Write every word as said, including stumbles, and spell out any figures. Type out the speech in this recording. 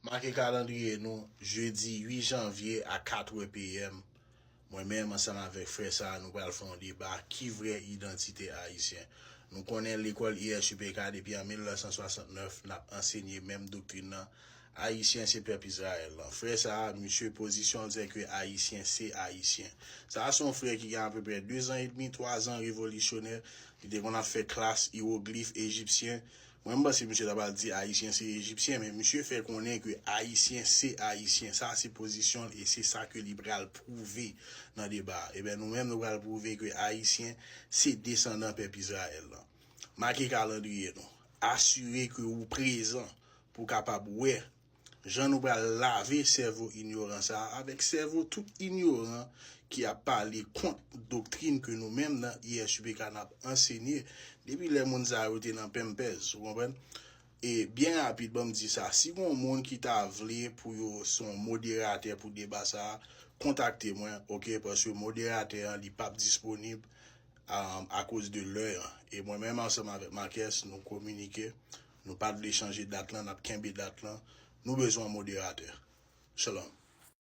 Make kalandriye nou, jedi uit janvye a kat è P M, mwen menm ansanm avèk frè sa a, nou pral fè yon deba, ki vrè idantite ayisyen. Nou konnen lekòl I S U P K depi an mil nèf san swasantnèf, n ap ansenye menm doktrin nan, Ayisyen se pèp Izrayèl lan. Frè sa a, misye pozisyon l se ke Ayisyen se Ayisyen. Sa a se yon frè ki gen apeprè de zan edmi, twa zan revolisyonè, li te konn ap fè klas iwoglif ejipsyen. Mwen, m panse misye ta pral di Ayisyen se Ejipsyen, men misye fè konnen ke Ayisyen se Ayisyen. Sa a se pozisyon l e se sa ke li pral pwouve nan deba a. Ebyen, nou menm, nou pral pwouve ke Ayisyen se desandan pèp Izrayèl lan. Make kalandriye nou. Asire ke ou prezan pou w kapab wè jan nou pral lave sèvo inyoran sa a avèk sèvo tout inyoran ki ap pale kont doktrin ke nou menm nan I S U P K n ap ansenye depi lè moun sa yo te nan penmpèz, ou konprann? E byen rapid, ban m di sa, si gon moun ki ta vle pou yo se yon moderatè pou deba sa a, kontakte mwen, oke, paske moderatè an, li p ap disponib um, akoz de lè an. E mwen menm ansanm avèk Marques, nou kominike, nou pa t vle chanje dat lan, n ap kenbe dat lan. Nou bezwen yon moderatè. Shalom.